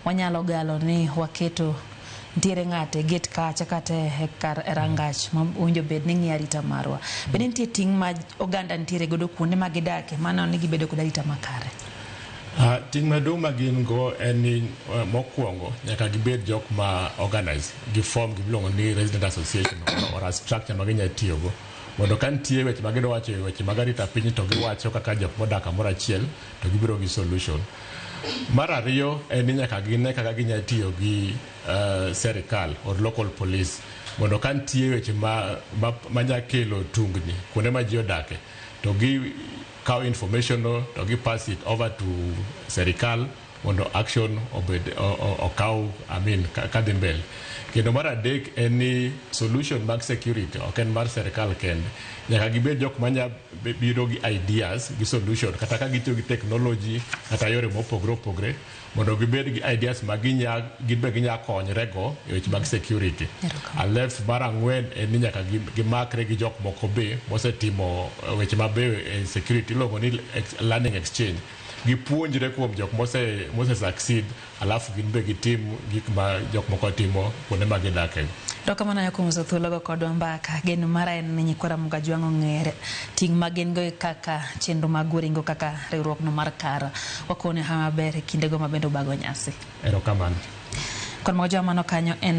Wanyalo galo ni waketo nitiere ng'ato e gate kacha kata e kar e rangach ma owinjo bed ni ng'iyo arita marwa. Bende nitie ting' ma oganda nitiere godo kuonde ma gidake maneno ni gibedo kod arita makare? Ting' maduong' ma gin go en ni mokwongo nyaka gibed jok ma organize gi form gimiluongo ni resident association or a structure ma ginyalo tiyogo mondo ka nitie weche ma gidwa wacho e weche mag arita piny to giwacho kaka jok modak kamoro achiel to gibiro gi solution. Mar ariyo en ni nyaka gine kaka ginyalo tiyo gi serikal or local police mondo ka nitie weche ma nya kelo tungni kuonde ma ji odake to gi kawo information no to gi pass it over to serikal mondo action obed okaw, I mean, kadhi mbele. Kendo mar adek en ni solution mag security ok en mar serikal kende. Nyaka gibed jok manya biro gi ideas gi solution kata ka gitiyo gi technology kata yore mopogore opogore mondo gibed gi ideas ma ginya gin be ginya konyre go e weche mag security. Alef mar ang'wen en ni nyaka gimakre gi jok moko be mosetimo weche mabeyo e security iluongo ni learning exchange. Gipuonjre kuom jok mose succeed alafu gin be gitim gik ma jok moko timo kuonde ma gidake. Erokamano ahinya kuom uso thuologo kodwa mbaka. Geno mara en ni nyikwa Ramogi Ajwang' ong'ere ting' ma gin go kaka chenro mag Oringo kaka riwruok no mar Kara. Wakone hawi maber e kindego ma bende ubago nyasi. Erokamano. Kod Ramogi Ajwang' mano kanyo en.